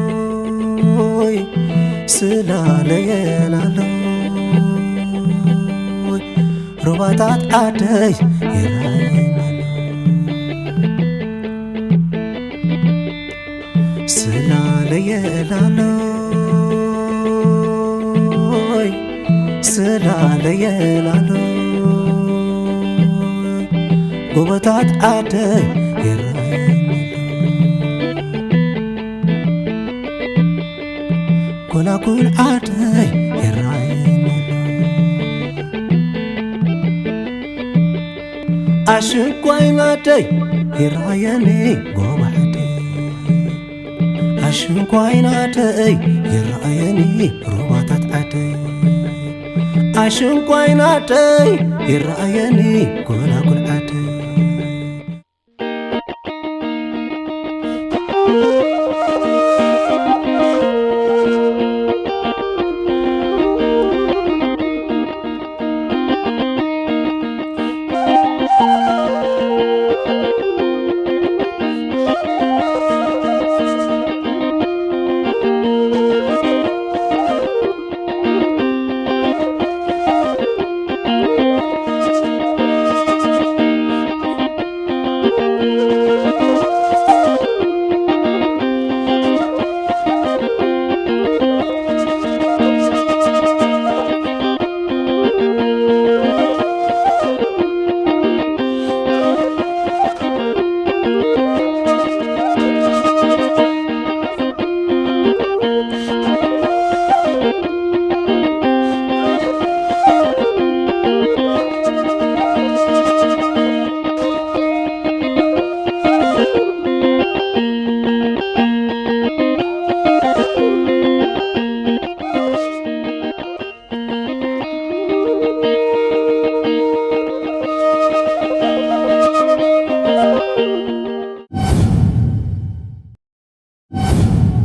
ስላለየላሎይ ስላለየላሎይ ሩባታት ዓደይ ይረኣየናሎ። ስላለየላሎይ ስላለየላሎይ ጎቦታት ዓደይ ይረኣየናሎ። ጎላጉል ዓደይ ይረኣየናሎ። ኣሽንኳይ ናደይ ይረኣየኒ ጎባዕደይ ኣሽንኳይ ናደይ ይረኣየኒ ሩባታት ዓደይ ኣሽንኳይ ናደይ ይረኣየኒ ጎላጉል ዓደይ።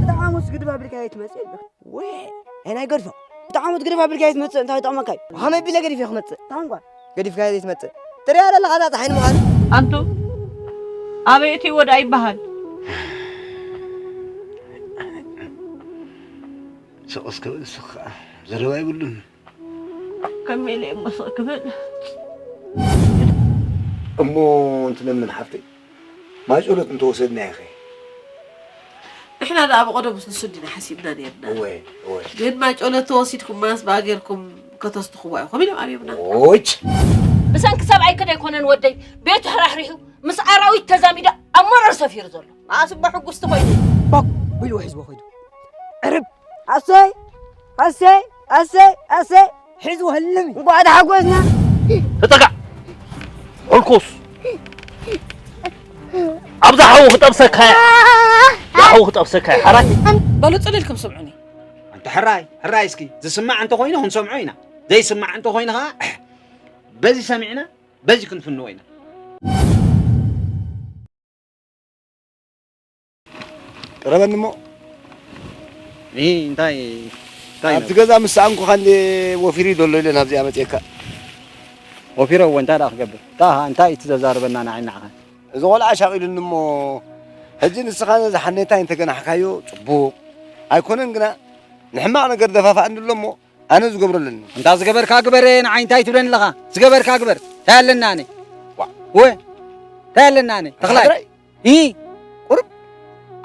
እቲ ሓሙስ ግድፍ ኣቢልካዮ ትመጽእ ኣለኻ። ወይ፣ ኣይ ናይ ገድፎ። እቲ ሓሙስ ግድፍ ኣቢልካዮ ትመጽእ እንታይ ይጠቕመካ እዩ? ብኸመይ ኣቢለ ገዲፈ ክመጽእ? ታንኳ። ገዲፍካዮ ዘይትመጽእ። ትሪኣ ዘለኻ እዛ ጸሓይ ንምዃኑ። ኣንቱ፣ ኣበይ እቲ ወዳ ይበሃል? ስቕ እስከ በል፣ ንስኺ ከኣ ዘረባ የብሉን። ከመይ ኢለ እየ እሞ ስቕ ክብል? እሞ እንትለምን ሓፍተይ፣ ማይ ጸሎት እንተወሰድናዮ ኸ? ንሕና ደኣ ብቐደሙስ ንሱ እንዲና ሓሲብና ነርና። እወ፣ እወ። ግን ማይ ጸሎት ተወሲድኩማስ ብኣ ጌርኩም ከተስትኽዋ ኢኹም ኢሎም ኣብዮምና። ኦች! ብሰንኪ ሰብኣይኪ ዶ ኣይኮነን ወደይ ቤቱ ተራሕሪሑ ምስ ኣራዊት ተዛሚዱ ኣብ መረር ሰፊሩ ዘሎ? መዓስ እሞ ሕጉስቲ ኮይኑ? ቦክ ኢሉ ሒዝዎ ኸይዱ። ዕርብ! ኣሰይ! ኣሰይ! ኣሰይ! ኣሰይ! ሒዝዎ ህልም እዩ። እንቋዕ ተሓጎስና። ተጠጋዕ! ሑልኩስ! ኣብዛ ሓዊ ክጠብሰካ እያ። ኣብዛ ሓዊ ክጠብሰካ እያ። ሓራይ! በሉ ጽልልኩም ስምዑኒ። ኣንታ ሕራይ፣ ሕራይ እስኪ ዝስማዕ እንተኾይኑ ክንሰምዖ ኢና። ዘይስማዕ እንተኾይኑ ኸዓ በዚ ሰሚዕና በዚ ክንፍንዎ ኢና። ቅረበኒ እሞ። እ፣ እንታይ፣ እንታይ ኣብቲ ነው? ገዛ ምስ ሰኣንኩኻ እንደ ወፊሩ እዩ ዘሎ ኢለ ናብዚኣ መፅኤካ። ወፊሮ እወ እንታይ ደኣ ክገብር? እንታይ፣ እንታይ እዩ እቲ ዘዛርበና ንዓይ ንዓኻ? እዚ ቆልዓ ሻቒሉኒ እሞ፣ ሕጂ ንስኻ ነዚ ሓኔታይ እንተገናሕካዮ ጽቡቕ። ኣይኮነን ግና፣ ንሕማቕ ነገር ደፋፋእኒ ኣሎ እሞ፣ ኣነ ዝገብሮ ኣለኒ። እንታ ዝገበርካ ግበር፣ ንዓይ እንታይ ትብለኒ ኣለኻ? ዝገበርካ ግበር። እንታይ ኣለና ኣነ? ዋ። ወ-፣ እንታይ ኣለና ኣነ? ተኽላይ። ሓድራይ። እ? ቁሩብ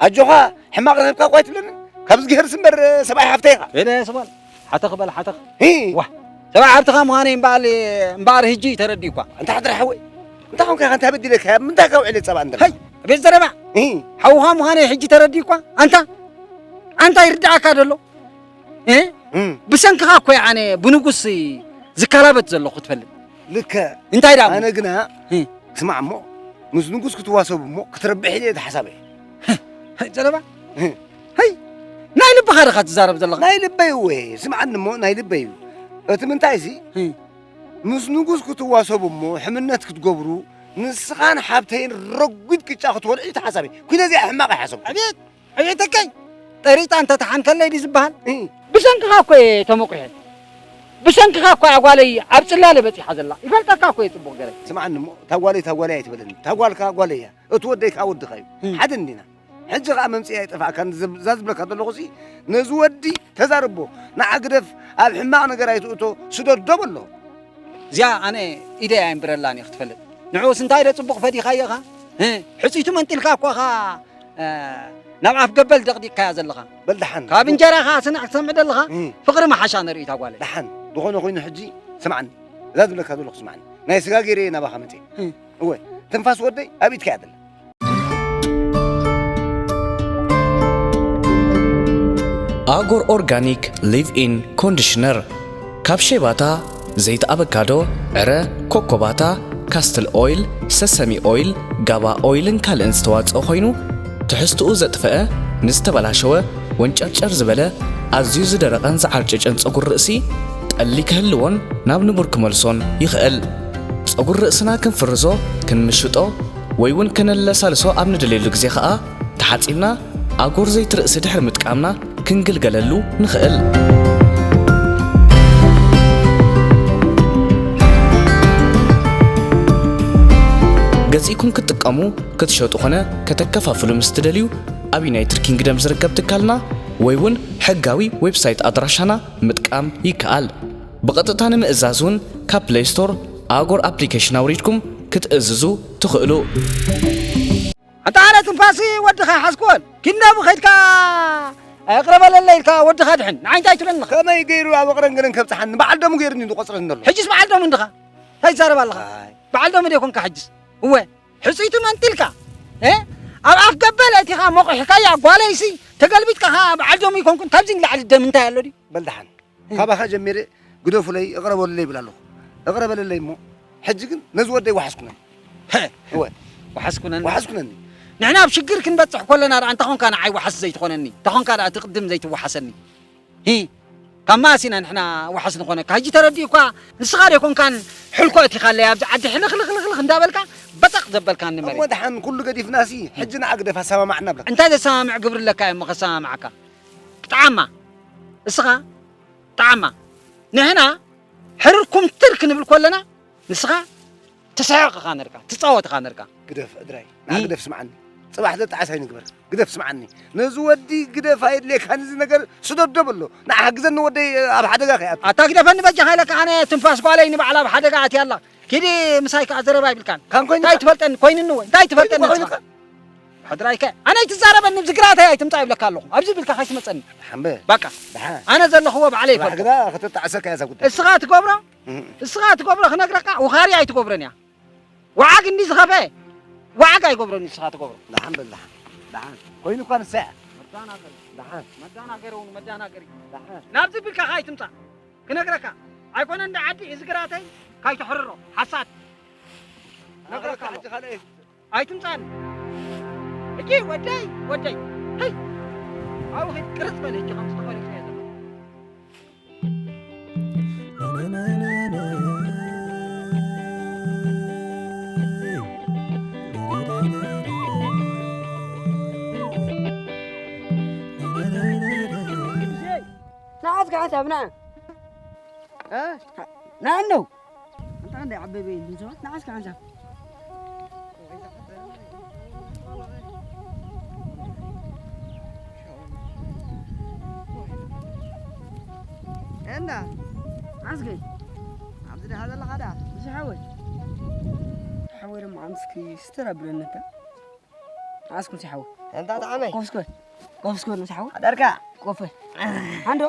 ኣጆኻ፣ ሕማቕ ረኺብካ እኳ ኣይትብለኒ። ካብ ዝገርስ እምበር ሰብኣይ ሓፍተይ ኢኻ። በለ ስባል። ሓተኽ በል፣ ሓተኽ። እ? ዋ። ሰብኣይ ሓብትኻ ምዃነይ እምበኣል-፣ እምበኣር ሕጂ ተረዲኡ እኳ። ኣንታ ሓድራይ ሓወይ፣ እንታይ ኾንካ ኢኻ? እንታይ በዲለካ? ምንታይ ካብ ዕለ ጸባ እንደላ? ሃይ፣ ቤት ዘረባ። እ? ሓውኻ ምዃነይ ሕጂ ተረዲኡ እኳ። ኣንታ፣ ኣንታ ይርድኣካ ደሎ? እ? እም። ብሰንክኻ እኮ እየ ኣነ ብንጉስ ዝከላበት ዘለኹ ትፈልጥ። ልክዕ። እንታይ ደኣ? ኣነ ግና እ። ስማዕ እሞ፣ ምስ ንጉስ ክትዋሰብ እሞ ክትረብሕ ኢለ እየ ዝሓሳበ። ጀለባ፣ ሀይ፣ ናይ ልብኻ ዲኻ ትዛረብ ዘለኻ? ናይ ልበይ እወ፣ ስምዓኒ እሞ ናይ ልበይ እዩ። እቲ ምንታይ ሲ፣ እ። ምስ ንጉስ ክትዋሰቡ እሞ ሕምነት ክትገብሩ፣ ንስኻን ሓብተይን ረጒድ ቅጫ ክትበልዑ እዩ እቲ ሓሳበይ። ኩነ እዚኣ ሕማቕ ኣይሓሰብኩ። ኣቤት፣ ኣቤት ተከይ፣ ጠሪጣ እንተ ተሓንከለይ ድዩ ዝበሃል? እ። ብሰንክኻ እኮ እየ ተመቑሐ። ብሰንክኻ እኮ እያ ጓለይ ኣብ ጽላለ በጺሓ ዘላ። ይፈልጠካ እኮ እየ ጽቡቕ ገረ። ስምዓኒ እሞ፣ እታ ጓለይ፣ እታ ጓለይ ኣይትበለኒ። እታ ጓልካ ጓለይ እያ። እቲ ወደይ ከኣ ወድኻ እዩ። እ። ሓደ እንዲና። ሕጂ ኸኣ መምጽኢ ኣይጠፍኣካን። ዝብ-፣ እዛ ዝብለካ ዘለኹ ሲ፣ ነዚ ወዲ ተዛርቦ፣ ንዓ ግደፍ፣ ኣብ ሕማቕ ነገር ኣይትእቶ፣ ስደዶ በሎ። እዚኣ ኣነ ኢደይ ኣየንብረላን እየ ክትፈልጥ። ንዕኡስ እንታይ ዶ ጽቡቕ ፈዲኻዮ ኢኻ? እ፣ ሕጽይቱ መንጢልካ እኳ ኸኣ፣ እ፣ ናብ ኣፍ ገበል ደቕዲቕካያ ዘለኻ። በል ደሓን። ካብ እንጀራ ኸኣ ስንዕ ክትሰምዕ ዘለኻ፣ እ። ፍቕሪ መሓሻ ንርኢ እታ ጓለይ። ደሓን። ዝኾነ ኮይኑ ሕጂ ስምዓኒ። እዛ ዝብለካ ዘለኹ ስምዓኒ። ናይ ስጋ ገይረ እየ ናባኻ መጽየ። እ። እወ፣ ትንፋስ ወደይ ኣብ ኢድካ እያ ዘላ። ኣጎር ኦርጋኒክ ሊቭ ኢን ኮንዲሽነር ካብ ሼባታ፣ ዘይቲ ኣቨካዶ፣ ዕረ፣ ኮኮባታ፣ ካስትል ኦይል፣ ሰሰሚ ኦይል፣ ጋባ ኦይልን ካልእን ዝተዋጽኦ ኮይኑ፣ ትሕዝትኡ ዘጥፈአ፣ ንዝተበላሸወ፣ ወንጨርጨር ዝበለ፣ ኣዝዩ ዝደረቐን ዝዓርጨጨን ጸጉሪ ርእሲ፣ ጠሊ ክህልዎን ናብ ንቡር ክመልሶን ይኽእል። ጸጉሪ ርእስና ክንፍርዞ፣ ክንምሽጦ፣ ወይ እውን ከነለሳልሶ ኣብ ንደልየሉ ግዜ ኸኣ፣ ተሓጺብና ኣጎር ዘይቲ ርእሲ ድሕሪ ምጥቃምና ክንግልገለሉ ንኽእል። ገዚእኩም ክትጥቀሙ፣ ክትሸጡ ኾነ ከተከፋፍሉ ምስ ትደልዩ፣ ኣብ ዩናይትድ ኪንግደም ዝርከብ ትካልና ወይ እውን ሕጋዊ ዌብሳይት ኣድራሻና ምጥቃም ይከኣል። ብቐጥታ ንምእዛዝ እውን ካብ ፕለይ ስቶር ኣጎር ኣፕሊኬሽን ኣውሪድኩም ክትእዝዙ ትኽእሉ። ኣንታ ኣነ ትንፋስ ወድኻ ኣይሓዝክዎን። ኪድ ናብኡ ኸይድካ፣ "ኣቕረበለለይ" ኢልካ ወድኻ ድሕን። ንዓይ እንታይ ትብለኒ ኣለኻ? ከመይ ገይሩ ኣብ እቕረን ገለን ከብጽሓኒ? በዓል ደሙ ገይሩኒ ዝቖጽረኒ ዘሎ። ሕጅስ በዓል ደሙ እንድኻ? እንታይ ትዛረብ ኣለኻ? ኣይ። በዓል ደሙ ዶ ይኮንካ ሕጅስ? እወ፣ ሕጽይቱ መንጢልካ፣ እ? ኣብ ኣፍ ገበል ኣእቲኻ ሞቒሕካያ ጓለይሲ፣ ተገልቢጥካ ኸኣ በዓል ደሙ ይኮንኩን። ካብዚ ንላዕሊ ደም እንታይ ኣሎ ድዩ? በል ደሓን። እ። ካባኻ ጀሚረ ግደፉለይ፣ እቕረበሉለይ ይብል ኣለኹ። እቕረበለለይ እሞ፣ ሕጂ ግን ነዚ ወደይ ወሓስኩነኒ። ሀ! እወ። ወሓስኩነኒ። ወሓስኩነኒ። ንሕና ኣብ ሽግር ክንበጽሕ ከለና ደኣ፣ እንተ ኾንካ ንዓይ ወሓስ ዘይትኾነኒ፣ እንተ ኾንካ ደኣ እቲ ቅድም ዘይትወሓሰኒ። ሂ! ካብ መኣስ ኢና ንሕና ወሓስ ንኾነካ? ሕጂ ተረዲኡኳ፣ ንስኻ ዶ ኣይኮንካን ሕልኮ ኣእቲኻለይ ኣብዚ ዓዲ ሕልኽ፣ ልኽ፣ ልኽ፣ ልኽ እንዳበልካ በጠቕ ዘበልካኒ መሬት? እሞ ደሓን ኩሉ ገዲፍናሲ፣ ሕጂ ንዓ ግደፍ ኣሰማማዕና ብለካ። እንታይ ዘሰማምዕ ግብሪ ኣለካ እየ እሞ ከሰማምዓካ? ጥዓማ። እስኻ ጥዓማ። ንሕና ሕርር ኩምትር ክንብል ከለና፣ ንስኻ ትስሕቕ ኢኻ ነርካ፣ ትጻወት ኢኻ ነርካ። ግደፍ ዕድራይ፣ ንዓ እ? ግደፍ ስምዓኒ። ጽባሕ ዘጣዕስ ኣይንግበር። ግደፍ ስምዓኒ። ነዚ ወዲ ግደፍ ኣየድልየካን እዚ ነገር ስደዶ በሎ። ንዓ ሓግዘኒ ወደይ ኣብ ሓደጋ ከይኣቱ። ኣታ ግደፈኒ በጃኻ ኢለካ ኣነ ትንፋስ ጓለይ ንባዕላ ኣብ ሓደጋ ኣትያ ኣላ። ኪዲ ምሳይ ከኣ ዘረባ ይብልካን። ካን ኮይኑ እንታይ ከ? ትፈልጠኒ? ኮይንኒ ወይ? እንታይ ትፈልጠኒ ኮይኑ ንስኻ? ከ? ሕድራይከ? ኣነ ኣይትዛረበኒ፣ ብዝግራተይ ኣይትምጻእ ይብለካ ኣለኹ። ኣብዚ ብልካ ካይትመጸኒ። ሓምበ። በቃ። ደሓን። ኣነ ዘለኽዎ ባዕለይ ጽባሕ ይፈልጦ። ግዳ ከተጣዕሰካ እያ እዛ ጉዳይ። እስኻ ትገብሮ? እህ። እስኻ ትገብሮ ክነግረካ፣ ውኻሪ ኣይትገብሮን እያ። ወዓግ እንዲ ዝኸፈ፣ ወዓግ ኣይገብሮን እስኻ ትገብሮ። ደሓን በል፣ ደሓን። ደሓን። ኮይኑ እኳ ንሳ እያ። መዳናገሪ። ደሓን። መዳናገሪ እውን መዳናገሪ። ደሓን። ናብዚ ብልካ ካይትምጻእ። ክነግረካ። ኣይኮነን ዳ ዓዲ፣ እዚ ግራተይ ካይትሕርሮ። ሓሳድ። ነግረካ ኣለኹ። ሕጂ ካልእ ኣይትምጻኒ። ሕጂ ወደይ፣ ወደይ። ሄይ! ኣብኡ ኺድ ቅርጽ በል ሕጂ ከምዚ ተኾሪጹ እየ ዘሎ። ንዓስካ ሓንሳብ ና። እ? ና እንዶ። ኣንታ እንደ ዓበበ የለን ሰባት፣ ንዓስካ ሓንሳብ። እንዳ። ዓስከ። ኣብዚ ደሃ ዘለኻ ዳ? እዚ ሓወይ። ሓወይ ደሞ ዓምስኪ ስተር ኣብለኒ እታ። ዓስኩም ሲሓው። እንታ ጠዓመይ። ኮፍስኮ። ኮፍስኮ ነው ሲሓው። ሓዳርካ። ኮፈ። ሓንዶ።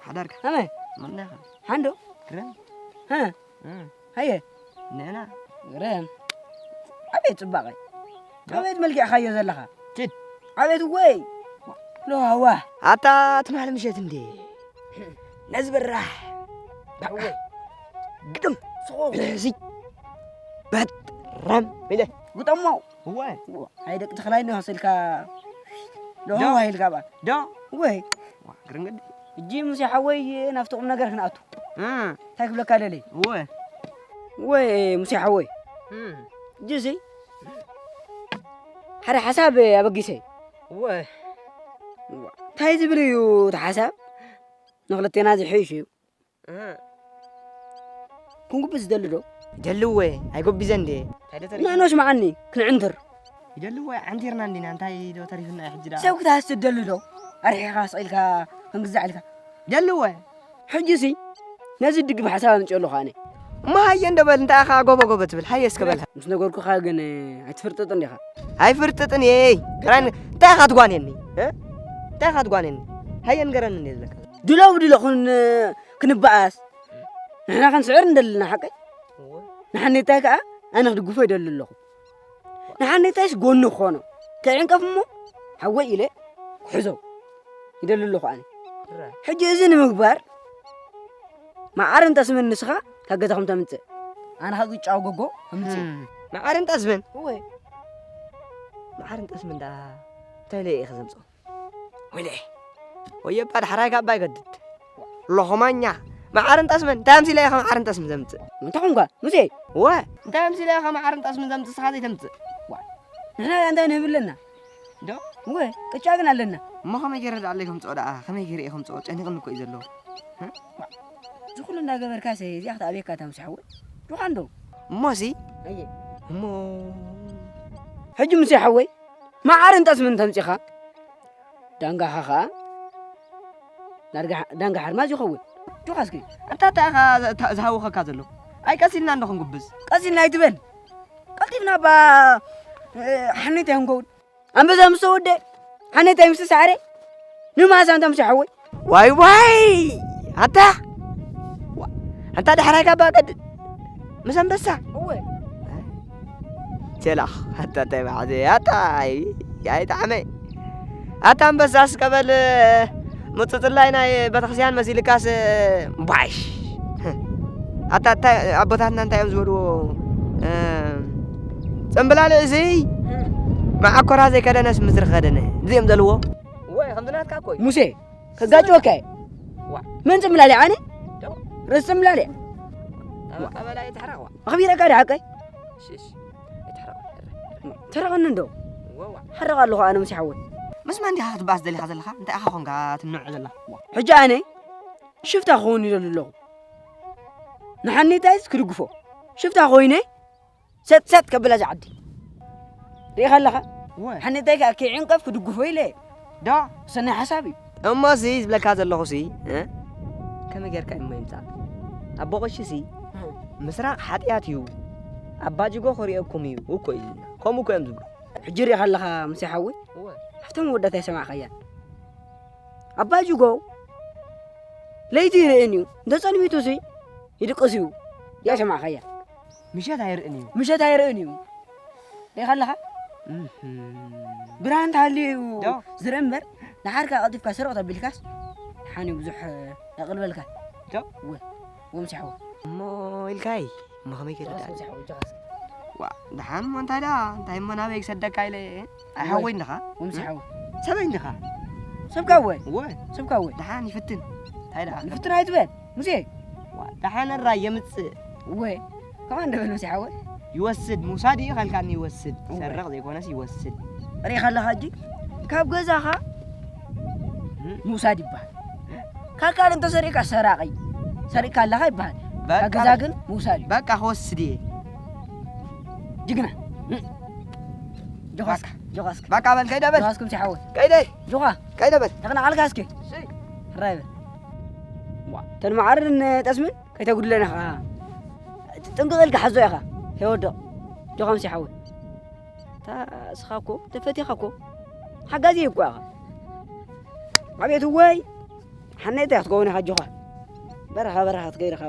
ሓዳርካ። ኣመ። ምንዳኻ። ሓንዶ። ግረም። ሀ። እም። ሃየ። ንሕና። ግረም። ኣቤት ጽባቐ። ዶ? ኣቤት መልኪዕካዮ ዘለኻ። ኪድ። ኣቤት ወይ። ሎዋ። ኣታ ትማሊ ምሸት እንዴ። ነዚ በራሕ። እወ። ግጥም። ስቑ። እዚ። በጥረም። ኢለ። ግጠሞ። እወ። ኣይ ደቂ ተኽላይ ነው ስልካ። ዶ? ዶ? ዋ ኢልካ በኣ። ዶ? ወይ። ዋ፣ ግርንግዲ። ሕጂ ሙሴ ሓወይ ናብቲ ቁም ነገር ክንኣቱ። እ። እንታይ ክብለካ ደለይ? ወ። ወይ ሙሴ ሓወይ። እ። ሕጂ እዚ ሓደ ሓሳብ ኣበጊሰ። ወ። እንታይ ዝብል እዩ እቲ ሓሳብ? ንክልቴና ዝሕይሽ እዩ። እ። ክንጉብዝ ዝደሊ ዶ? ይደልዎ፣ ኣይጎቢዘን ድየ? እንታይ ዶ ተሪፉ? ንሕና ስምዓኒ፣ ክንዕንትር። ይደልዎ፣ ዓንቲርና እንዲና፣ እንታይ ዶ ተሪፉና እዩ ሕጂ ደኣ? ሰብ ክትሃሲ ትደሊ ዶ? ኣርሒኻ ስቕ ኢልካ ክንግዛዕ ኢልካ። ይደልዎ። ሕጂሲ ነዚ ድግፍ ሓሳብ ኣምፅኦ ኣለኹ ኣነ። እሞ ሃየ እንዶ በል፣ እንታይ ኢኻ ጎቦ ጎቦ ትብል? ሃየ እስከ በል። ምስ ነገርኩኻ ግን ኣይትፍርጥጥን ዲኻ? ኣይፍርጥጥን እየ። ጥራይ ን-፣ እንታይ ኢኻ ትጓንየኒ? እ? እንታይ ኢኻ ትጓንየኒ? ሃየ ንገረኒ እንደ ዝብለካ። ድሎ ብድሎ ክን-፣ ክንበኣስ ንሕና ክንስዕር እንደለና ሓቀይ። እወ። ንሓኔታይ ከኣ ኣነ ክድግፎ ይደሊ ኣለኹ። ንሓኔታይስ ጎኑ ክኾኖ ከይዕንቀፍ እሞ ሓወይ ኢለ ክሕዞ ይደሊ ኣለኹ ኣነ። ጥራይ። ሕጂ እዚ ንምግባር መዓርን ጠስምን ንስኻ ካብ ገዛኹም ተምጽእ። ኣነ ካብ ቅጫ ጎጎ ከምጽእ። እም፣ መዓርን ጠስምን? እወ። መዓርን ጠስምን ደኣ እንታይ ኢለ እየ ክዘምጾ? ወይኔ። ወየባ ዳሕራይ ካባ ይገድድ። ሎኾማኛ። መዓርን ጠስምን፣ እንታይ ኣምሲለ ኢኻ መዓርን ጠስምን ዘምጽእ? እንታይ ኾንካ? ሙሴ። ወ። እንታይ ኣምሲለ ኢኻ መዓርን ጠስምን ዘምጽእ፣ ንስኻ ዘይተምጽእ? ዋ። ንሕና እንታይ ንህብ ኣለና? ዶ? ወ፣ ቅጫ ግን ኣለና። እሞ ከመይ ገይረ ደኣ ኣለይ ከምጽኦ ደኣ? ከመይ ገይረ እየ ከምጽኦ? ጨኒቕኒ እኮ እዩ ዘሎ። እ? እዚ ኩሉ እንዳገበርካስ እዚኣ ክትኣብየካ እታ ሙሴ ሓወይ? ዱኻ እንዶ? እሞሲ? ኣየ። እሞ ሕጂ ሙሴ ሓወይ፣ መዓርን ጠስምን ተምጺኻ? ዳንጋኻ ኸኣ ዳርጋ-፣ ዳንጋ ሓርማዝ ይኸውን። ጆኻ እስኪ። ኣንታ እንታይ ኢኻ ዝ-፣ ታ-፣ ዝሃውኸካ ዘሎ? ኣይ ቀስ ኢልና እንዶ ክንጉብዝ። ቀስ ኢልና ኣይትበል። ቀልጢፍና እባ፣ እ፣ ሓኔታይ ክንከውን። ኣንበሳ ምስ ተወደ፣ ሓኔታይ ምስ ተሳዕረ፣ ንማሳ ኣንታ ምስ ሓወይ። ዋይ ዋይ! ኣታ! ዋ-፣ ኣንታ ዳሕራይ ካባ ቀድድ። ምስ ኣንበሳ። እወ። ቴላኽ፣ ኣታ እንታይ መዓዘ፣ ኣታ፣ ኣይ፣ ኣይ፣ ጣዕመ። ኣታ ኣንበሳ እስከ በል፣ ምጽጽላይ ናይ ቤተክርስትያን መሲልካስ፣ ባሽ። ኣታ፣ እንታይ፣ ኣቦታትና እንታይ እዮም ዝበልዎ? እ፣ ጽምብላልዕ እዙይ፣ መዓኮራ ዘይከደነስ ምድሪ ከደነ። እዚኦም ዘልዎ። ወይ፣ ከምዚ ናትካ እኮ እዩ። ሙሴ፣ ከጋጭወካ እየ። ዋ። መን ጽምብላልዕ፣ ኣነ? ደው። ርእሲ ጽምብላልዕ። ጠበቃ በላይ ተሕረቕ፣ ዋ። ኣኽቢረካ ዶ ሓቀይ? እሺ፣ እሺ። ኣይትሕረቕ። ተረቐኒ እንዶ። ዋ፣ ዋ። ሓረቕ ኣለኹ ኣነ፣ ሙሴ ሓወይ። ምስ መን ዲኻ ክትበኣስ ደሊኻ ዘለኻ? እንታይ ኢኻ ኾንካ ትንዕዕ ዘለኻ? ዋ። ሕጂ ኣነ ሽፍታ ክኸውን ይደሊ ኣለኹ። ንሓኔታይስ ክድግፎ። ሽፍታ ኮይነ ሰጥ ሰጥ ከብላ እዛ ዓዲ። ርኢኻ ኣለኻ? ወ። ሓኔታይ ከኣ ከይዕንቀፍ ክድግፎ ኢለ። ዶ? ሰናይ ሓሳብ እዩ። እሞ እዚ ዝብለካ ዘለኹ ሲ፣ እ? ከመይ ጌርካ እሞ ይምጻእ? ኣቦ ቀሺ ሲ፣ እ። ምስራቕ ሓጢኣት እዩ። ኣባ ጅጎ ክርእየኩም እዩ እኮ ኢሉና። ከምኡ እኮ እዮም ዝብሉ። ሕጂ ርኢኻ ኣለኻ ሙሴ ሓወይ? እወ። ሃብቶም ወዳት ኣይሰማዕካያን። ኣባ ጅጎ ለይቲ ይርእን እዩ። እንተ ጸልሚቱ ሲ ይድቅስ እዩ። ያ ሰማዕካያ። ምሸት ኣይርእን እዩ። ምሸት ኣይርእን እዩ። ርኢኻ ኣለኻ? እህም። ብርሃን ተሃልዩ እዩ ዶ? ዝርኢ እምበር፣ ደሓር ከኣ ቀልጢፍካ ስርቕ ተቢልካስ፣ ደሓን እዩ ብዙሕ የቕልበልካ። ዶ? ወ-፣ ወምሲ ሓወ። እሞ ኢልካይ፣ እሞ ከመይ ገይረ ደኣ? ወምሲ ሓወ፣ ጆኻስ። ዋ፣ ደሓን እሞ እንታይ ደኣ? እንታይ እሞ ናበይ ክሰደካ ኢለ? ኣይ ሓወይ እንድኻ? ወምሲ ሓወ። ሰበይ እንድኻ? ሰብካ ወ? ወ። ሰብካ ወ? ደሓን ይፍትን። እንታይ ደኣ? ይፍትን ኣይትበል። ሙሴ። ዋ፣ ደሓን ራይ የምጽእ። እወ። ከማን ደበል ሙሴ ሓወይ? ይወስድ፣ ምውሳድ እዩ ካልካኒ ይወስድ። እወ። ይሰርቕ ዘይኮነስ ይወስድ። ርኢኻ ኣለኻ ሕጂ? ካብ ገዛኻ እም? ምውሳድ ይበሃል። ካብ ካልእ እንተሰሪቕካ ሰራቒ። ሰሪቕካ ኣለኻ ይበሃል። በቃ። ካብ ገዛ ግን ምውሳድ እዩ። በቃ ክወስድ እየ። ጅግና። እም። ጆኻስ፣ በቃ። ጆኻስ። በቃ በል፣ ከይደ በል። ጆኻስ ኩምሲ ሓወይ። ከይደ። ጆኻ። ከይደ በል። ተቕናዓልካ እስኪ። እሺ። ሕራይ በል። ዋ፣ ተን መዓርን ጠስምን ከይተጉድለና ኢኻ። ጥንቅቕ ኢልካ ሓዞ ኢኻ። ከይወድቕ። ጆኻ ምሲ ሓወይ። እታ እስኻ እኮ ተፈቲኻ እኮ ሓጋዚ እኮ ኢኻ። ኣቤት ወይ ሓነይታ ክትከውን ኢኻ ጆኻ። በረኻ በረኻ ክትከይድ ኢኻ።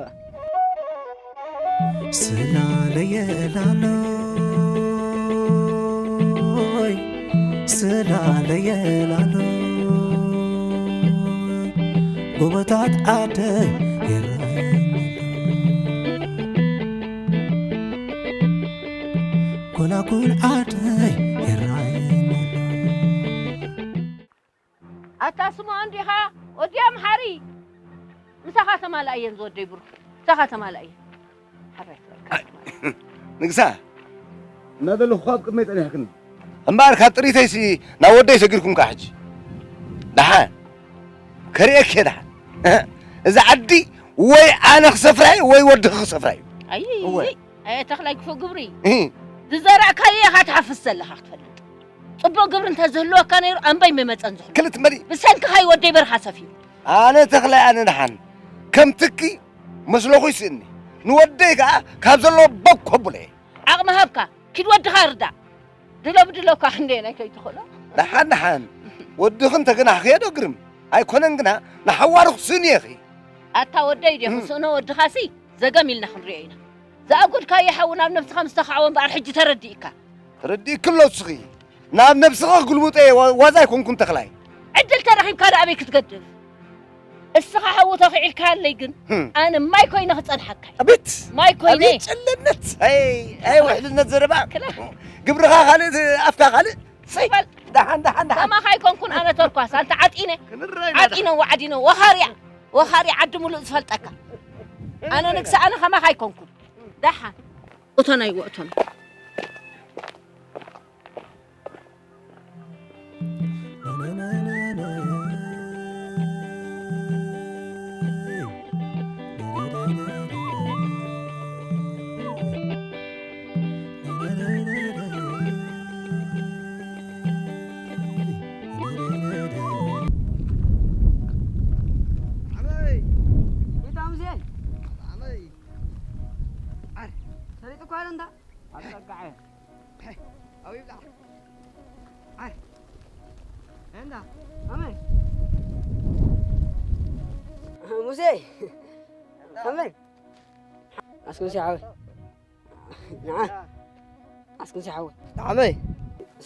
ስላለየ ላሎይ፣ ስላለየ ላሎይ፣ ጎቦታት ዓደይ ይረኣየኒ ኣሎ። ጎላጉል ዓደይ ይረኣየኒ ኣሎ። ኣታ ስምዖን ዲኻ? ወዲ ኣምሓሪ። ምሳኻ ተማላእየን ዝወደይ ብሩኽ። ምሳኻ ተማላእየን። ሓራይ ትበልካ። ንግሳ፣ እናደለኹ ካብ ቅድመይ ጸኒሕክኒ። እምበኣር ካብ ጥሪተይሲ ናብ ወደይ ሰጊርኩም ከኣ ሕጂ። ደሓን። ከርእየኪ እየ ደሓን። እዚ ዓዲ ወይ ኣነ ክሰፍራ እየ ወይ ወድኺ ክሰፍራ እዩ። ኣይ፣ እወ። ኣየ ተኽላይ ክፉእ ግብሪ። እህ። ዝዘራእካዮ ኢኻ ትሓፍስ ዘለኻ ክትፈልጥ። ጽቡቕ ግብሪ እንተዝህልወካ ነይሩ ኣምበይ ምመጸን ዝኽሉ። ክልት መዲ። ብሰንክኻ እዩ ወደይ በርኻ ሰፊሩ። ኣነ ተኽላይ ኣነ ደሓን። ከም ትኪ መስለኹ ይስእኒ። ንወደይ ከኣ ካብ ዘለዎ ቦግ ከብሎ እየ። ዓቕሚ ሃብካ፣ ኪድ ወድኻ ርዳእ። ድሎ ብድሎካ ክንደየናይ ከይትኽእሎ? ደሓን ደሓን። ወድኺ እንተገናሕክዮ ዶ ግርም? ኣይኮነን ግና ንሓዋሩ ክስእኑ እየኺ። ኣታ ወደይ ድየ እም። ክስእኖ ወድኻሲ ዘገም ኢልና ክንሪኦ ኢና። ዝኣጎድካዮ ሓዊ ናብ ነብስኻ ምስ ተኻዕወ እምበኣር ሕጂ ተረዲእካ። ተረዲእኪ ኣሎ እስኺ። ናብ ነብስኺ ክግልብጦ እየ ዋ-፣ ዋዛ ኣይኮንኩን ተኽላይ። ዕድል ተረኺብካ ደኣ ኣበይ ክትገድፍ? እስኻ ሓዊ ተኺዒልካለይ ግን፣ ህም። ኣነ ማይ ኮይነ ክጸንሓካ እየ። ኣቤት! ማይ ኮይነ። ኣቤት ጨለነት! ኣይ፣ ኣይ ውሕልነት ዘረባ። ክላ። ግብርኻ ካልእ፣ ኣፍካ ካልእ። ሰይ! በል። ደሓን፣ ደሓን፣ ደሓን። ከማኻ ኣይኮንኩን ኣነ ተርኳስ፣ ኣንተ ዓጢነ። ክንረኣይ ኢና። ዓጢነ ወዓዲነ፣ ወኻርያ፣ ወኻርያ ዓዲ ሙሉእ ዝፈልጠካ። ኣነ ንግሰ፣ ኣነ ከማኻ ኣይኮንኩን። ደሓን። እቶናይ ወእቶን። ሰሊጥ እኮ ኣለ እንዳ። ኣጸጋዐ። ሄይ፣ ኣብኡ ይብላዕ። ኣይ። እንዳ። ኣመይ። ሙሴ። ኣመይ። ኣስኩ ሙሴ ሓወይ። ንዓ። ኣስኩ ሙሴ ሓወይ። ኣመይ።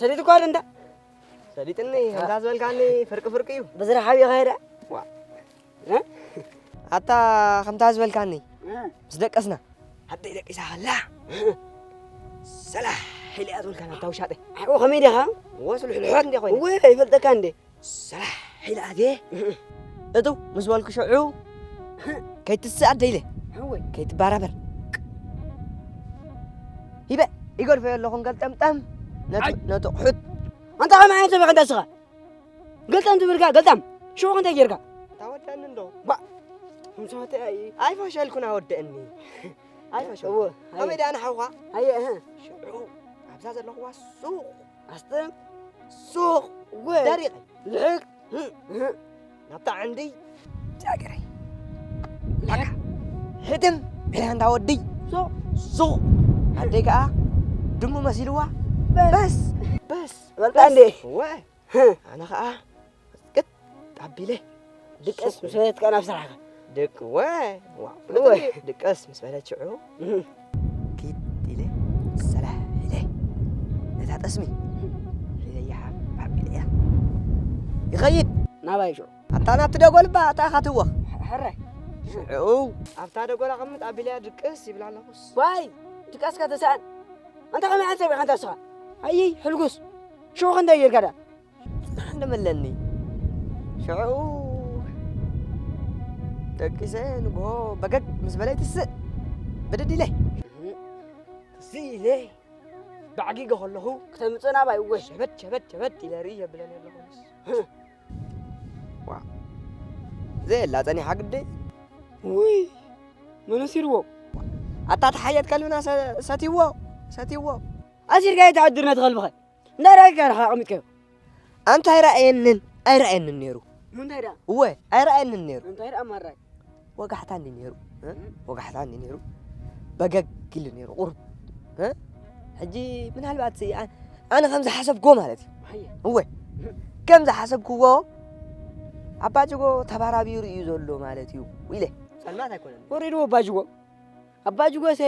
ሰሊጥ እኮ ኣለ እንዳ። ሰሊጥኒ፣ ከምዛ ዝበልካኒ ፍርቂ ፍርቂ እዩ። ብዝረሓብ እዩ ኸይዳ። ዋ። እ? ኣታ ከምታ ዝበልካኒ፣ እ። ምስ ደቀስና፣ ኣደይ ደቂሳ ከላ፣ ሰላሕ ኢለ እያ ትብልካ ናብታ ውሻጠ። ኣዎ፣ ከመይ ዲኻ? ወስ ልሕልሖት እንደ ኮይነ። እወ፣ ይፈልጠካ እንደ። ሰላሕ ኢለ ኣትየ። እ። እቱ ምስ በልኩ ሽዑ፣ ከይትስእ ኣደይ ኢለ። እወ። ከይትባራበር። ሂበ፣ ይገድፎ ኣለኹን ገልጠምጠም፣ ነቲ፣ ኣይ። ነቲ ቁሑት። ኣንታ ከመይ ዓይነት ሰብ ኢኻ እንዳ እስኻ? ገልጣም ትብልካ፣ ገልጣም። ሽዑ እንታይ ጌርካ? ታወደኒ እንዶ። ባ-፣ ምሳተ ኣይ። ኣይፈሸልኩን ኣወደእኒ። ኣይፈሸልኩን። እወ፣ ኣይ። ከመይ ደኣ ንሓውኻ? ኣየ፣ እህ። ሽዑ ኣብዛ ዘለኽዋ ሱቕ። ኣስጥም። ሱቕ። ወ-፣ ደሪቐ። ልሕቅ። ህም፣ እህ። ናብታ ዓንዲ። ጃገረይ። በቃ። ሕትም። ኢላ እንዳ ወዲ። ሱቕ። ሱቕ። ኣደይ ከኣ ድሙ መሲልዋ። በስ። በስ። በስ። በልጣ እንዴ? ወ-፣ ኣነ ኸኣ ቅጥ ኣቢለ ድቀስ ሱቕ። ምስ በለትካ ናብ ስራሕካ። ድቅ-፣ ወ-፣ ዋ፣ እወ። ፍለጠኒ ድቀስ ምስ በለት ሽዑ እህ። ኪድ ኢለ ሰላሕ ኢለ ነታ ጠስሚ ሒዘያ ሓብ ኣቢለያ ይኸይድ። ናባይ ሽዑ? ኣታ ናብቲ ደጎል እባ፣ ኣታ ኢኻ ትወኽ። ሕራይ። ሽዑ ኣብታ ደጎል ኣቐምጥ ኣቢለያ ድቅስ ይብላ ኣለኹስ። ዋይ፣ ድቃስካ ተሰኣን። ኣንታ ከመይ ዓይነት ሰብ ኢኻ ኣንታ ንስኻ? ኣይይ፣ ሕልጉስ። ሽዑ ከ እንታይ ጌርካ ደኣ? ጽናሕ እንደመለኒ። ሽዑ ደቂሰ ንግሆ በገግ ምስ በለ ይትስእ። ብድድ ኢለ። ትስእ ኢለ። ባዕጊገ ከለኹ ክተምጽእ ናባይ እወ። ሸበድ፣ ሸበድ፣ ሸበድ ኢለ ርኢ የብለን ኣለኹ። ዋ። ዘየላ ጸኒሓ ግደይ። ውይ። መን ኣሲርዎ? ኣታ ተሓየት ከልብና ሰ-፣ ሰትይዎ፣ ሰትይዎ። ኣሲርካ ኣይትዓድር ነቲ ከልብኸ። እንታይ ራእይካ ኢኻ ኣቐሚጥካዮ? ኣንታ ኣይረኣየንን፣ ኣይረኣየንን ነይሩ። ምንታይ ደኣ? እወ፣ ኣይረኣየንን ነይሩ። እንታይ ደኣ ማራይ? ወጋሕታ እንዲ ነይሩ፣ እ? ወጋሕታ እንዲ ነይሩ። በገግ ኢሉ ነይሩ፣ ቁሩብ፣ እ? ሕጂ ምናልባት ሲ-፣ ኣ-፣ ኣነ ከም ዝሓሰብክዎ ማለት እዩ። ኣየ። እወ፣ ከም ዝሓሰብክዎ ኣባጅጎ ተባራቢሩ እዩ ዘሎ ማለት እዩ ኢለ። ጸልማት ኣይኮነን። ወሪድዎ ኣባጅጎ። ኣባጅጎ ሰ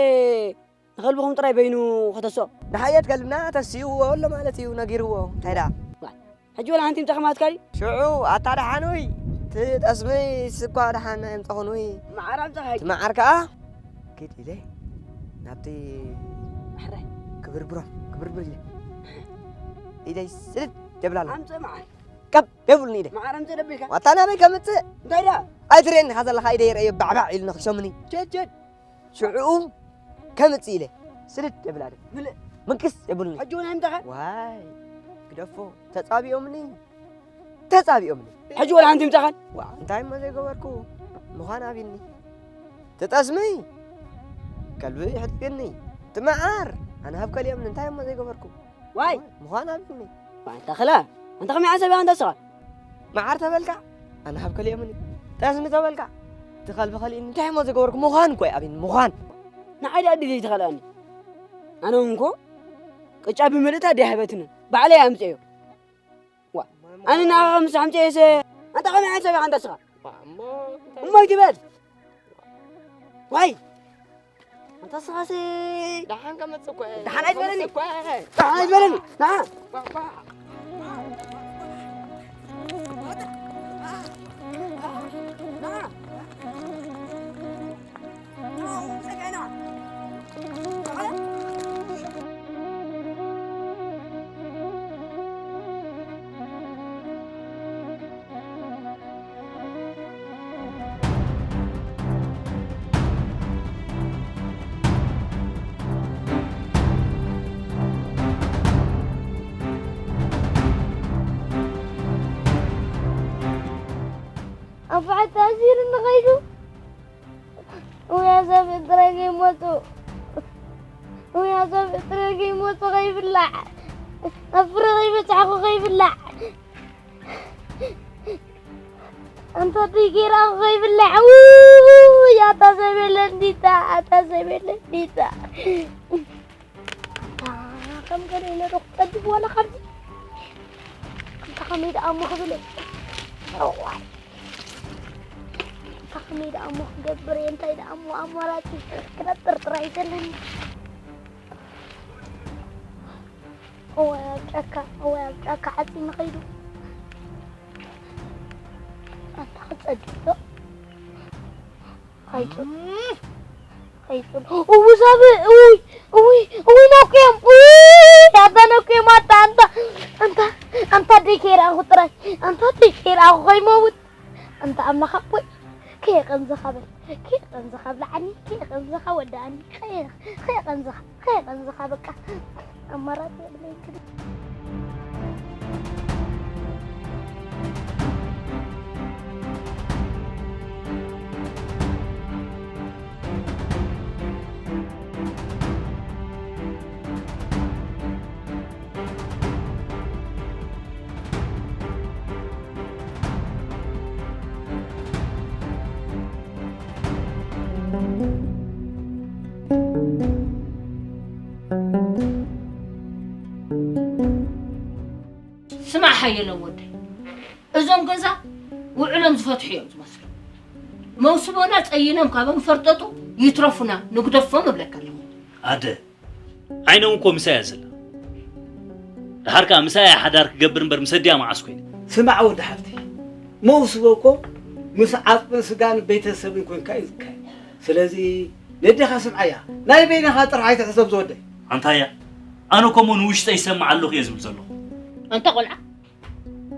ንኸልብኹም ጥራይ በይኑ ከተስኦ። ንሓየት ከልብና ተሲእዎ ኣሎ ማለት እዩ፣ ነጊርዎ። እንታይ ደኣ? ዋ፣ ሕጂ ወላ ሓንቲ ይምጻኻ ማለትካ ድዩ? ሽዑ ኣታ ደሓን ውይ፣ እቲ ጠስሚ ስኳ ደሓን ኣየምጻኹን ውይ። መዓር ኣምጻኻ ሕጂ? እቲ መዓር ከኣ ኪድ ኢለ ናብቲ ማሕራይ ክብርብሮም፣ ክብርብር ኢለ ኢደይ ስድድ የብላ ኣሎ። ኣምጽእ መዓር። ቀብ የብሉን ኢለ። መዓረም ዘደብልካ? ዋታ ናበይ ከምጽእ? እንታይ ደኣ? ኣይትርእየኒ ኢኻ ዘለኻ፣ ኢደ ይርእዮ ባዕባዕ ኢሉ ነኺሶምኒ። ቸድ፣ ቸድ። ሽዑ ከምጽእ ኢለ። ስድድ የብላ ድም። ምልእ። ምንክስ የብሉኒ። ሕጂ እውን ኣይምጻኻን? ዋይ፣ ግደፎ። ተጻቢኦምኒ። ተጻቢኦምኒ። ሕጂ ወላ ሓንቲ ምጻኻን? ዋ፣ እንታይ እሞ ዘይገበርኩ? ምዃን ኣብኒ። ትጠስሚ? ከልቢ ይሕጥቅኒ። ትመዓር? ኣነ ሃብ ከሊኦምኒ። እንታይ እሞ ዘይገበርኩ? ዋይ! ምዃን ኣብኒ። ዋይ፣ ኣንታ ኽላ፣ ኣንታ ከመይ ዓሰብ ኢኻ ኣንታ ስኻ? መዓር ተበልካ? ኣነ ሃብ ከሊኦምኒ። ጠስሚ ተበልካ? እቲ ከልቢ ከሊእኒ። እንታይ እሞ ዝገበርኩ? ምዃን እኮ እዩ ኣብኒ፣ ምዃን። ንዓይ ደኣ ድልየት ተኸልኣኒ። ኣነ እውን እኮ ቅጫ ብምልእታ ድያ ሃበትኒ። ባዕለይ ኣምፅኤዮ። ዋ፣ ኣነ ንዓኻ ከምስ ኣምፅኤዮሰ፣ ኣንታ ከመይ ዓሰብ ኢኻ ኣንታ ስኻ? እሞ እንታይ? እሞ ይትበል። ዋይ! ኣንታ ስኻሲ ደሓን ከመጽእ እኮ እየ። ደሓን ኣይትበለኒ። ከመጽእ እኮ እየ። ደሓን ኣይትበለኒ። ና። ባ፣ ባ። ና። ና፣ ጸጋይ ና። ኣቦሓት ተኣሲሩ ንኸይዱ። ውያ ሰብ ጥራይ ከይሞቱ። ውያ ሰብ ጥራይ ከይሞቱ ከይብላዕ። ኣብ ፍረ ከይበጻሕኩ ከይብላዕ። ኣንታ ደይ ገይራ ከይብላዕ። ውይ፣ ኣታ ሰብ የለን ዲታ፣ ኣታ ሰብ የለን ዲታ። ኣታ ከም ገለ ኢለ ዶ ክጸድፍ ዋላ ካብዚ? ኣንታ ከመይ ደኣ እሞ ክብል እየ። እዋይ። ኣንታ ከመይ ደኣ እሞ ክገብር እየ? እንታይ ደኣ እሞ ኣማራጺ ክነጥር ጥራይ እዩ ዘለኒ። እዋይ ኣብ ጫካ፣ እዋይ ኣብ ጫካ ዓጺኒ ከይዱ። ኣንታ ክጸድፍ ዶ? ኣይጽ-፣ ኣይጽል-፣ እው ሳብ፣ እውይ፣ እውይ፣ እውይ ነኩዮም፣ እውይ ኣታ ነኩዮም፣ ኣታ፣ ኣንታ፣ ኣንታ፣ ኣንታ ደይ ከይረኣኹ ጥራይ፣ ኣንታ ደይ ከይረኣኹ ከይመውት። ኣንታ ኣምላኽ ኣቦይ፣ ከየቐንዝኻ በል፣ ከየቐንዝኻ ብልዓኒ፣ ከየቐንዝኻ ወድኣኒ፣ ከየ-፣ ከየቐንዝኻ፣ ከየቐንዝኻ በቃ። ኣማራጺ የብለይን ክብል። ስማዕ ሓየሎም ወደይ፣ እዞም ገዛ ውዕሎም ዝፈትሑ እዮም ዝመስሉ። መውስቦና ጸይኖም ካብኦም ፈርጠጡ ይትረፉና፣ ንግደፎም እብለካ ኣለኹ። ኣደ፣ ዓይኖም እኮ ምሳይ እያ ዘላ። ደሓር ከኣ ምሳይ እያ ሓዳር ክገብር እምበር ምስ ኣዲኣ መዓስ ኮይነ። ስማዕ ወዲ ሓፍቲ፣ መውስቦ እኮ ምስ ዓጽምን ስጋን ቤተሰብን ኮይንካ እዩ ዝካየድ። ስለዚ ነዴኻ ስምዓያ፣ ናይ በይንኻ ጥራሕ ኣይትሕሰብ ዝወደይ። ኣንታያ፣ ኣነ እኮ እሞ ንውሽጠይ ይሰምዕ ኣለኹ እየ ዝብል ዘለኹ። ኣንታ ቆልዓ፣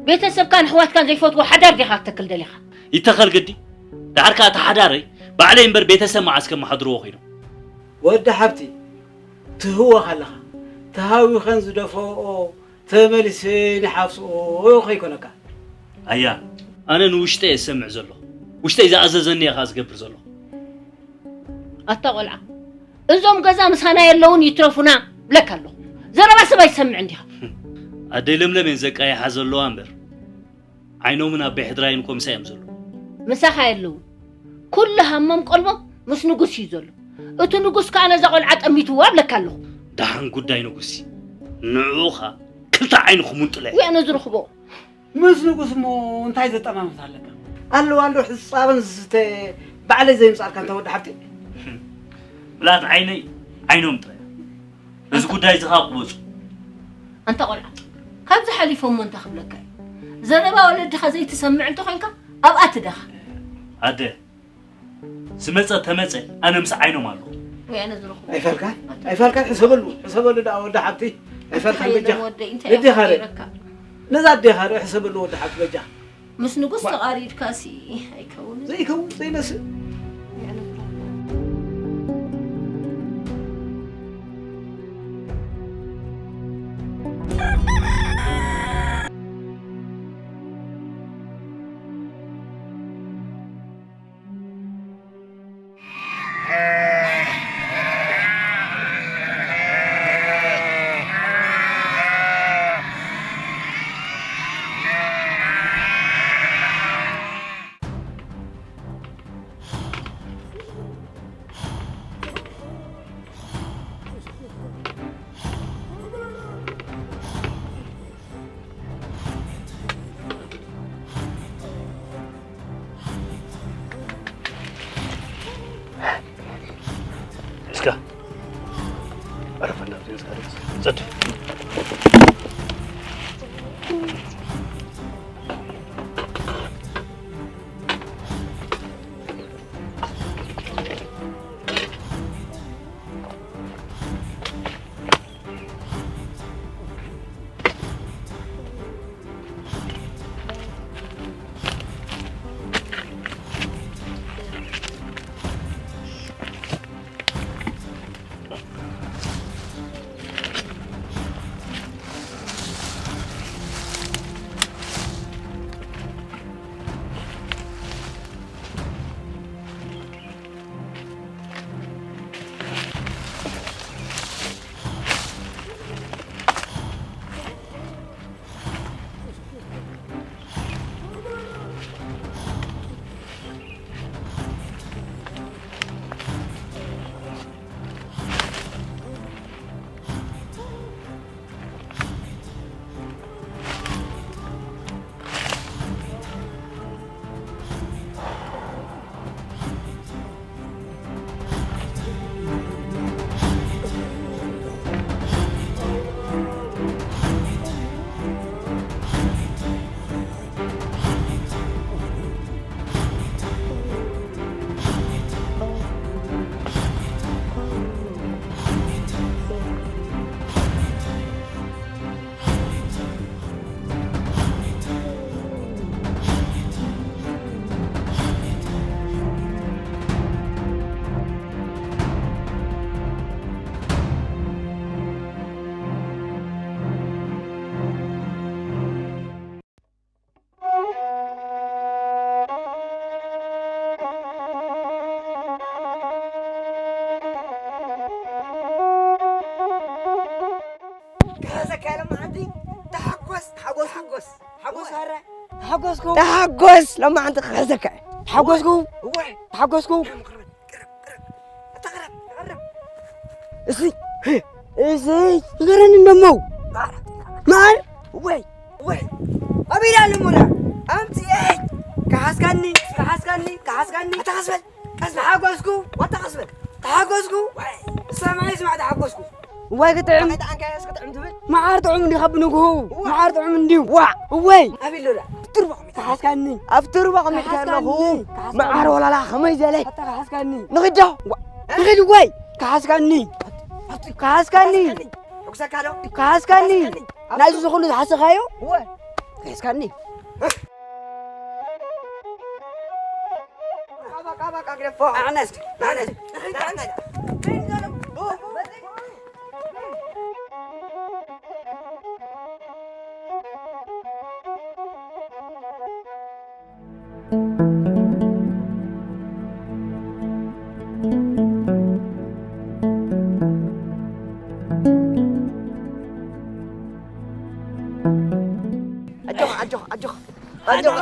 ቤተሰብካን ኣሕዋትካን ዘይፈትዎ ሓዳር ዲኻ ክትተክል ደሊኻ? ይተኸል ግዲ። ደሓር ከኣ እቲ ሓዳረይ ባዕለይ እምበር ቤተሰብ መዓስ ከመሓድርዎ ኮይኖም? ወዲ ሓብቲ፣ ትህወኽ ኣለኻ። ተሃዊኸን ዝደፍኦ ተመሊሰን ይሓፍስኦ ከይኮነካ። ኣያ፣ ኣነ ንውሽጠይ እየ ዝሰምዕ ዘለኹ። ውሽጠይ ዝኣዘዘኒ እየ ከኣ ዝገብር ዘለኹ። ኣታ ቆልዓ፣ እዞም ገዛ ምሳና የለውን ይትረፉና ብለካ ኣለኹ። ዘረባ ሰብ ኣይትሰምዕን ዲኻ? ኣደይ ለምለም እየን ዘቃይሓ ዘለዋ እምበር፣ ዓይኖምን ኣቦይ ሕድራይን እኮ ምሳይ እዮም ዘለዉ። ምሳኻ የለውን። ኩሉ ሃሞም ቀልቦም ምስ ንጉስ እዩ ዘሎ። እቲ ንጉስ ከኣ ነዛ ቆልዓ ጠሚትዋ ብለካ ኣለኹ። ደሓን ጉዳይ ንጉስ እዩ። ንዕኡ ኸኣ ክልተ ዓይኑ ክሙንጥሎ እየ። ወይ ኣነ ዝረኽቦ። ምስ ንጉስ እሞ እንታይ ዘጠማምት ኣለካ? ኣለዋ እንዶ ሕጻብን ዝስተ ባዕለይ ዘይምጻልካ እንተ ወዲ ሓብቲ። ብላት ዓይነይ ዓይኖም ጥራይ። እዚ ጉዳይ እዚ ኸኣ ቅበጹ። ኣንታ ቆልዓ፣ ካብዚ ሓሊፎም እሞ እንታይ ክብለካ እዩ? ዘረባ ወለድኻ ዘይትሰምዕ እንተኾይንካ ኣብኣ ትደኻ። ኣደ፣ ዝመጸ ተመጸ፣ ኣነ ምስ ዓይኖም ኣለኹ። ወይ ኣነ ዝረኽቦ። ኣይፈልካን? ኣይፈልካን? ሕሰበሉ፣ ሕሰበሉ ደኣ ወዲ ሓብቲ። ኣይፈልካን ሓየሎም በጃ። ወደይ፣ እንታይ ነዴኻ ኢኻ ረ። ነይረካ? ነዛ ኣዴኻ ዶ ሕሰበሉ ወዲ ሓቂ በጃ። ምስ ንጉስ ዋ- ተቓሪድካሲ ኣይከውንን። ዘይከውን ዘይመስል። የዕንብሮ። እስካ ዕረፍ፣ እንዳብዚ እስካ ርግጽ። ጽድ። ክሕዘካ ኢለ መዓንቲ ተሓጎስ፣ ተሓጎስ፣ ተሓጎስ፣ ተሓጎስ፣ ኣረ። ተሓጎስኩ። ተሓጎስ፣ ሎማዓንቲ ክሕዘካ እየ። ተሓጎስኩ። እወ። ተሓጎስኩ። ቅረብ፣ ቅረብ፣ ቅረብ። ኣታ ቅረብ፣ ቅረብ። እሰይ፣ እሰይ፣ ንገረኒ እንደሞ። ማር፣ ማር። እወ፣ እወ። ኣበይ ኢላ ኣለሞላ? ኣምፅኤ። ከሓዝካኒ፣ ከሓዝካኒ፣ ከሓዝካኒ። ኣታ ቀስ በል። ቀስ ተሓጎስኩ፣ ዋታ ቀስ በል። ተሓጎስኩ። ዋይ፣ ሰማይ ስማዕ ተሓጎስኩ። ዋይ ክጥዕም። እንታይ ጥዓምካዮ እስኪ ጥዕም ትብል? መዓር ጥዑም እንዲኻ ብንግሁ። እዋ። መዓር ጥዑም እንድዩ። ዋ፣ እወይ። ኣበይ ኣሎ ዳ? ኣብ ትርባ ቐሚጥ። ከሓዝካኒ። ኣብ ትርባ ቐሚጥ ከሓዝካኒ። ኣለኹ። ከሓዝካኒ። መዓር ወላላ ከመይ ዘለ? ኣታ ከሓዝካኒ። ንኺድ ዶ? ዋ፣ እ? ንኺድ ወይ። ከሓዝካኒ። ከሓዝካኒ። ከሓዝካኒ። ሕጉሰካ ዶ? ከሓዝካኒ። ከሓዝካኒ። ናይዚ ዝኹሉ ዝሓሰኻዮ? እወ። ከሓዝካኒ። በቃ፣ በቃ፣ ግደፎ። ኣዕነስ፣ ኣዕነስ። ኣጆኻ፣ ኣጆኻ፣ ኣጆኻ። ኣጆኻ።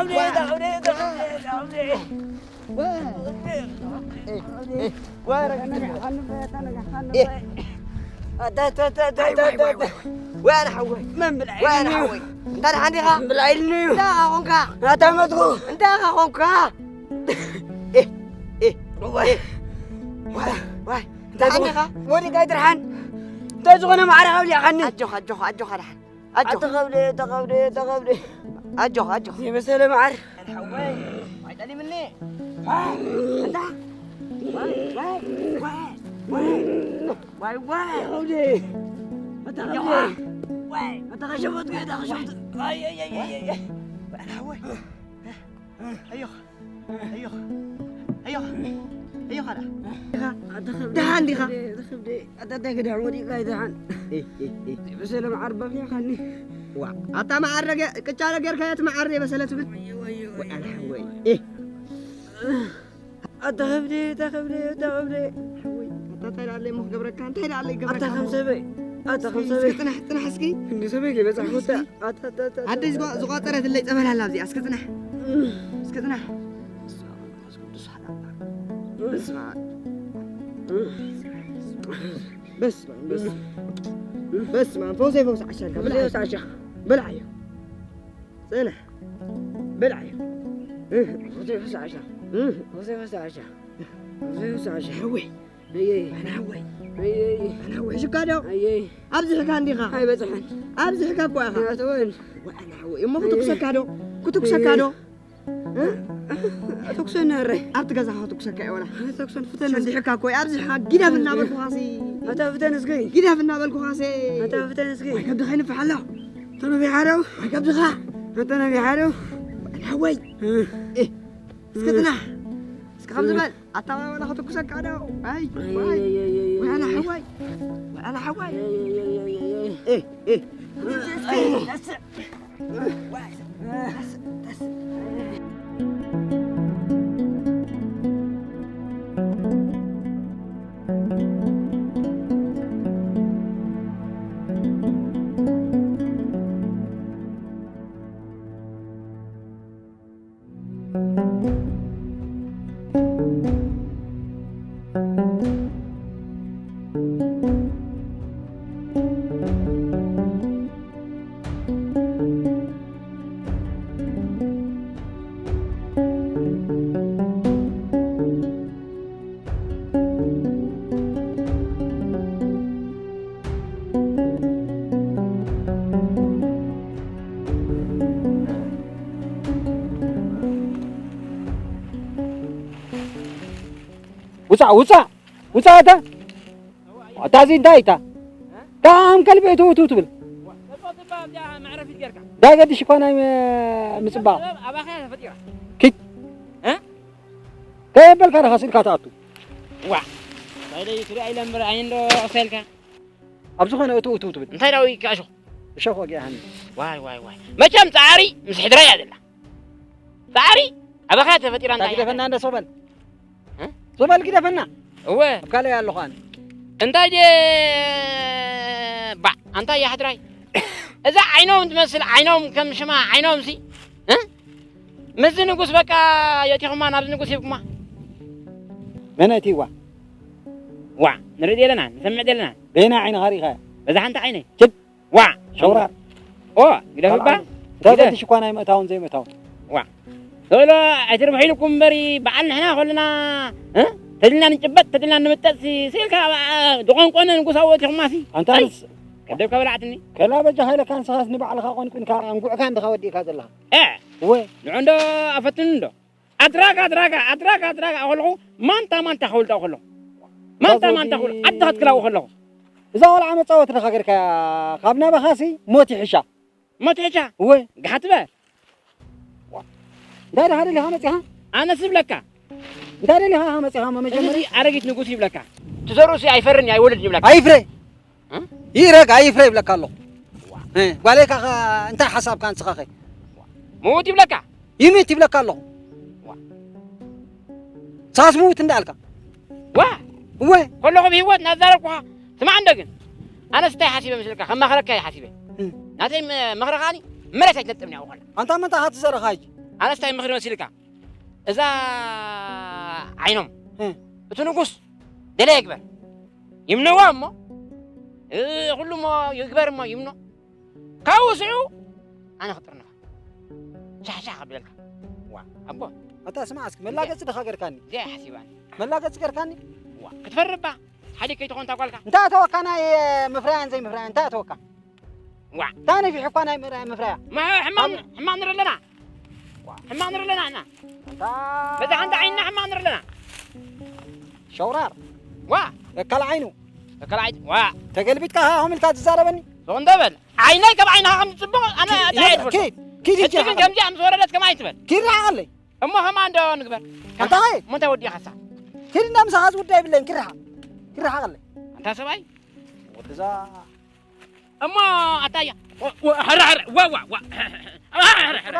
ዋይ፣ ዋይ፣ ዋይ። ዋይ፣ ኣነ ሓወይ። መን ብላዕ ዋይ፣ ኣነ ኢሉኒ? ሓወይ። እንታይ ደሓን ዲኻ? መን ብላዕ ኢሉኒ እዩ? እንታይ ኾንካ? ናታ መትኩ። እንታይ ኾንካ? ኤ፣ ኤ፣ ዋይ። ኤ። ዋይ፣ ዋይ። እንታይ ደሓን ዲኻ? ወዲቃ ኣይትርሓን። እንታይ ዝኾነ ማዕረ ኣብሊዕኻኒ። ኣጆኻ፣ ኣጆኻ፣ ኣጆኻ ደሓን። ኣጆኻ። ኣታ ኸብደ፣ ኣታ ኸብደ፣ ኣታ ኸብደ። ኣጆኻ፣ ኣጆኻ። የመሰለ መዓር። ሓወይ፣ ኣይጠሊምኒ። ኣታ። ዋይ፣ ዋይ፣ ዋይ፣ ዋይ። ዋይ፣ ዋይ። ኸብደ። ኣታ ኸብደ። ኣታ ከሸፈትኩ፣ ኣታ ከሸፈትኩ። ኣይ፣ ኣይ፣ ኣይ፣ ኣይ፣ ኣይ። ኣና ወይ። ኣዮኻ፣ ኣዮኻ፣ ኣዮኻ፣ ኣዮኻ ዳ። ኣታ ከብደይ፣ ደሓን ዲኻ? ኣታ ከብደይ፣ ኣታ እንታይ ገዳሕ ወዲቕካ ደሓን? ኤ፣ ኤ፣ ኤ። ዘይበሰለ መዓር በሊዕካኒ። ዋ፣ ኣታ መዓር ረገ-፣ ቅጫ ረገርካዮ እቲ መዓር ዘይበሰለ ትብል? ወዮ፣ ወዮ፣ ወዮ፣ ኣና ወዮ። ወይ። ኤ። ኣታ ከብደይ፣ ኣታ ከብደይ፣ ኣታ ከብደይ። ሓወይ፣ ኣታ እንታይ ደኣ ኣሎ እሞ ክገብረካ? እንታይ ደኣ ኣሎ ይገብረካ? ኣታ ከም ሰበይ፣ ኣታ ከም እስኪ፣ ሰበይ። እስኪ ጽናሕ፣ ጽናሕ እስኪ። ክንዲ ሰበይ ከይበጻሕኩ እስኪ። ኣታ፣ ኣታ፣ ኣታ፣ ኣታ፣ ኣደይ ዝጓ-፣ ኣታ። ዝቋጸረትለይ ጸበል ኣላ ኣብዚኣ። እስኪ ጽናሕ። እስኪ ጽናሕ። በስመ ኣብ ወመንፈስ ቅዱስ ሓደ ኣምላኽ። በስመ ኣብ። በስመ ኣብ፣ በስመ ኣብ። በስመ ኣብ። ፈውሰይ ፈውስ ዓሻልካ። ብልዓዮ። ፈውሰይ ፈውስ ዓሻ። ብልዓዮ። ጽናሕ። ብልዓዮ። ፈውሰይ ፈውስ ዓሻ። ፈውሰይ ፈውስ ዓሻ። ፈውሰይ ፈውስ ዓሻ። ሓወይ። ኣየይ። ኣና ሓወይ። ኣየይ። ኣና ሓወይ። ሽካ ዶ? ኣየይ። ኣብዚሕካ እንዲኻ? ኣይበጽሐን። ኣብዚሕካ እኮ ኢኻ። ኣይኣተወን። ወኣና ሓወይ። እሞ ኣየይ። ክትኩሰካ ዶ? ክትኩሰካ ኣየይ። ዶ? እ? ኣተኩሰኒ እረ። ኣብቲ ገዛኻ ክትኩሰካ እየ ወላ። ኣይተኩሰን፣ ፍተን። ሰንዲሕካ እኮ እየ። ኣብዚሕካ ጊደፍ እናበልኩኻሲ። ኣታ ፍተን እስኪ። ጊደፍ እናበልኩኻሲ። ኣታ ፍተን እስኪ። ወይ ከብድኻ ይንፍሕ ኣሎ። ተነቢሓ ዶ? ወይ ከብድኻ። ተነቢሓ ዶ? ወኣና ሓወይ። እ። እ። እስኪ ጽናሕ። እስኪ ከምዚ በል። ኣታ ዋላ ክትኩሰካ ዶ? ኣይ፣ ኣይ፣ ዋይ። ኣይ፣ ኣይ፣ ኣይ፣ ዋይ ኣና ኣይ። ሓወይ። ዋይ ኣና ሓወይ። ኣይ፣ ኣይ፣ ኣይ፣ ኣይ፣ ኣይ። ኤ፣ ኤ። ውጻእ፣ ውጻእ፣ ውጻእ ኣታ። ኣታ እዚ እንታይ እታ? እታ ከም ከልቢ እትው እትው ትብል። እንታይ ገድሽ እኳ ናይ ም-፣ ምጽባቕ። ኣባኻ ተፈጢራ። ኪድ። እ? ከየበልካ ዲኻ ስኢልካ ትኣቱ? ዋ። ባይለይ ትሪኣ ኢለ እምበር ኣይንዶ ቀሰልካ። ኣብ ዝኾነ እትው እትው ትብል። እንታይ ዳዊ ይካሾ? እሾኽ ወጊኣሃኒ። ዋይ፣ ዋይ፣ ዋይ። መቸም ጻዕሪ ምስ ሕድራ እያ ዘላ። ጻዕሪ ኣባኻ ተፈጢራ እንታይ ግደፈና እያ? እንደ ሶበል። እ? ሶበል ግደፈና። እወ። ኣብ ካልእ ኣለኹ ኣነ። እንታይ ድየ ባዕ፣ ኣንታ እያ ሕድራይ። እዛ ዓይኖም ትመስል፣ ዓይኖም ከም ሽማ፣ ዓይኖም ሲ። እ? ምስዚ ንጉስ በቃ የእቲኹማ፣ ናብዚ ንጉስ ሂብኩማ። መን ኣእትይዋ? ዋ፣ ንርኢ ኣለና፣ ንሰምዕ ኣለና። በየናይ ዓይንኻ ርኢኻያ? በዛ ሓንቲ ዓይነይ። ችድ። ዋ፣ ሸውራር። ኦ፣ ግደፍ እባ። ተበድሽ እኳ ናይ ምእታውን ዘይምእታውን። ዋ። ቶሎ ኣይትርብሑ ኢልኩም እምበሪ፣ በዓል ንሕና ከለና፣ እ? ተድልና ንጭበጥ፣ ተድልና ንምጠጥ ሲ-፣ ሲልካ፣ ኣ፣ ኣ፣ ዝቆንቆነ ንጉሳዊ ኣእቲኹማ ሲ። ኣንታ ኣይ፣ ንስ-፣ ከደብካ በላዕትኒ። ከላ በጃኻ ኢለካ ንስኻስ ንባዕልኻ ቆንቁንካ፣ ኣንጉዕካ እንዲኻ ወዲእካ ዘለኻ። እ። እወ። ንዑ እንዶ ኣፈትኑ እንዶ። ኣድራጋ፣ ኣድራጋ፣ ኣድራጋ፣ ኣድራጋ ከለኹ ማንታ፣ ማንታ ክብል ዳኣ ከለኹ። ማንታ፣ እዛ ማንታ ክብል ዘውዲ ዓዲ ክትክላው ከለኹ። እዛ ቆልዓ መጻወቲ ዲኻ ጌርካያ? ካብ ናባኻሲ ሞት ይሕሻ። ሞት ይሕሻ? እወ። ጋሓት በል። እንታይ ደኻ ደሊኻ መጺኻ? ኣነስ ይብለካ። እንታይ ደሊኻ መጺኻ? መጀመርያ እዚ ኣረጊት ንጉስ ይብለካ። ትዘርኡሲ ኣይፈርን ኣይወልድን ይብለካ። ኣይፍረ። እ? ይረግ ኣይፍረ ይብለካ ኣለኹ። እ፣ ጓለይ ካኻ እንታይ ሓሳብካ ንስኻ ኸ? ምዉት ይብለካ። ይምት ይብለካ ኣለኹ። ዋ። ሳስ ምዉት እንዳልካ። ዋ። እወ። ከለኹ ብህይወት እናዛረብኩኻ ስማዕ እንዶ ግን። ኣነስ እንታይ ሓሲበ መስልካ? ከማኽረካ እየ ሓሲበ። እ። ናተይ መ-፣ ምኽሪ ከኣኒ መሬት ኣይትነጥብን እያ። ኣንታ መን ታኻ ትዘረኻ ሕጂ? ኣነስ እንታይ ምኽሪ መሲልካ? እዛ ዓይኖም። እ። እቲ ንጉስ ደለየ ይግበር። ይምነዋ እሞ፣ እ፣ ኩሉ እሞ ይግበር እሞ ይምኖ። ካብኡ ስዑ ኣነ ክጥርንፋ። ሻሕ ሻሕ ከብለልካ። ዋ፣ ኣቦ። ኣታ ስማዕ እስኪ፣ መላገጺ ዲኻ ገርካኒ? እዚኣ እያ ሓሲባኒ። መላገጺ ገርካኒ? ዋ፣ ክትፈርባ። ሓደ ከይትኾን እታ ጓልካ። እንታይ ኣተወካ ናይ ምፍራያን ዘይምፍራያን? እንታይ ኣተወካ? ዋ። እንታይ ነፊሑ እኳ ናይ ምፍራያ፣ ምፍራያ? ማ-፣ ሕማም፣ ኣብ- ሕማም ንርኢ ኣለና። ዋ። ሕማም ንርኢ ኣለና፣ ሕና። ኣታ በዛ ሓንቲ ዓይንና ሕማም ንርኢ ኣለና። ሸውራር። ዋ። እካል ዓይኑ። እካል ዓይኑ። ዋ። ተገልቢጥካ ሃ-፣ ሃም ኢልካ ትዛረበኒ? ሱቕ እንተ በል። ዓይነይ ከም ዓይንኻ ከም ዝጽብቕ ኣነ እንታይ እየ ዝፈልጦ? ኪድ፣ ኪድ ሕጂ ግን ከምዚኣ ምስ ወረደት ከማይ ትበል። ኪድ ርሓቐለይ። እሞ ከማን ዶ ንግበር? ኣንታ ኸይ? እሞ እንታይ ወዲእኻሳ? ኪድ እንዳ ምሳኻ ዝውዳ የብለይን፣ ኪድ ርሓቕ። ኪድ ርሓቐለይ። ኣንታ ሰብኣይ? ወድዛ እሞ ኣታያ። ወ-፣ ወ-፣ ሐረ፣ ሐረ፣ ዋ፣ ዋ፣ ዋ። ሐረ፣ ሐረ።